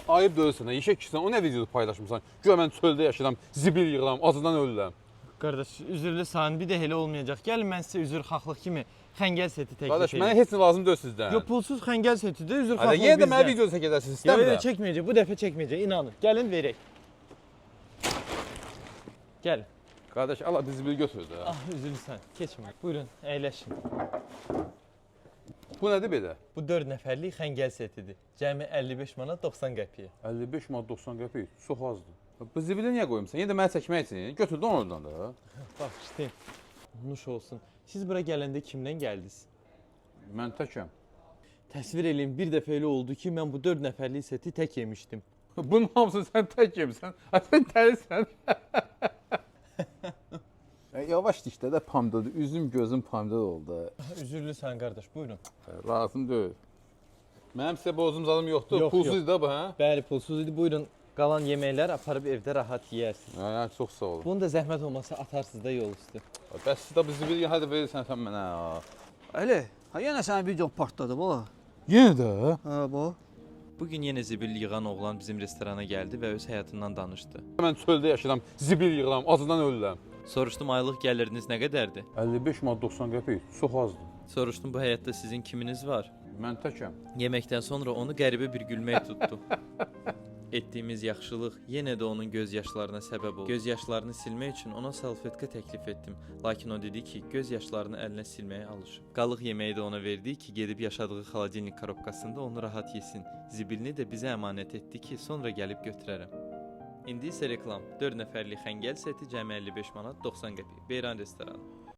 Ayıb deyil sənə, yeşək kişisən, o nə videodu paylaşmısan? Güya mən çöldə yaşayıram, zibil yığıram, acından ölürəm. Qardaş, üzürlüsən, bir də elə olmayacaq. Gəlin mən sizə üzrxahlıq kimi xəngəl seti təklif Qardaş, edeyim. mənə heç nə lazım deyil sizdən. Yox, pulsuz xəngəl setidir, üzrxahlıq Hələ yenə də mənə bizdən. video çəkəcəksiniz, Yox, istəmirəm. yox, çəkməyəcək. Bu dəfə çəkməyəcək, inanın. Gəlin verək. Gəlin. Qardaş, al zibil götür də. Ah, üzürlüsən. Keçmə. Buyurun, əyləşin. Bu nədir belə? Bu 4 nəfərlik xəngəl setidir. Cəmi 55 manat 90 qəpiyə. 55 manat 90 qəpik, çox azdır. Bu zibili niyə qoymusan? Yenə də mənə çəkmək üçün. Götür də onu oradan da. Bağışlayın. Nuş olsun. Siz bura gələndə kimdən gəldiniz? Mən təkəm. Təsvir eləyin, bir dəfə elə oldu ki, mən bu 4 nəfərlik seti tək yemişdim. Bunun hamısını sən tək yemisən. Ha, sən dəlisən. Yavaş dişdə də pomidordur. Üzüm gözüm pomidor oldu. Üzürlüsən qardaş, buyurun. Lazım deyil. Mənim sizə borcum zadım yoxdur. Yox, Pulsuz yox. da bu, hə? Bəli, pulsuz idi. Buyurun, qalan yeməklər aparıb evdə rahat yeyərsiniz. Hə, çox sağ olun. Bunu da zəhmət olmasa atarsınız da yol üstü. Bəs siz də bu zibili hadi verirsən sən mənə. Ha. Əli, ha yenə sənin videon partladı bu. Yenə də? Hə bu. Bu gün yenə zibil yığan oğlan bizim restorana gəldi və öz həyatından danışdı. Mən çöldə yaşayıram, zibil yığıram, acından ölürəm. Soruşdum aylıq gəliriniz nə qədərdir? 55 manat 90 qəpik, çox azdır. Soruşdum bu həyatda sizin kiminiz var? Mən təkəm. Yeməkdən sonra onu qəribə bir gülmək tutdu. Etdiyimiz yaxşılıq yenə də onun göz yaşlarına səbəb oldu. Göz yaşlarını silmək üçün ona salfetka təklif etdim. Lakin o dedi ki, göz yaşlarını əlinə silməyə alışıb. Qalıq yeməyi də ona verdik ki, gedib yaşadığı xaladelnik korobkasında onu rahat yesin. Zibilini də bizə əmanət etdi ki, sonra gəlib götürərəm. İndi isə reklam. 4 nəfərlik xəngəl seti cəmi 55 manat 90 qəpik. Beyran restoranı.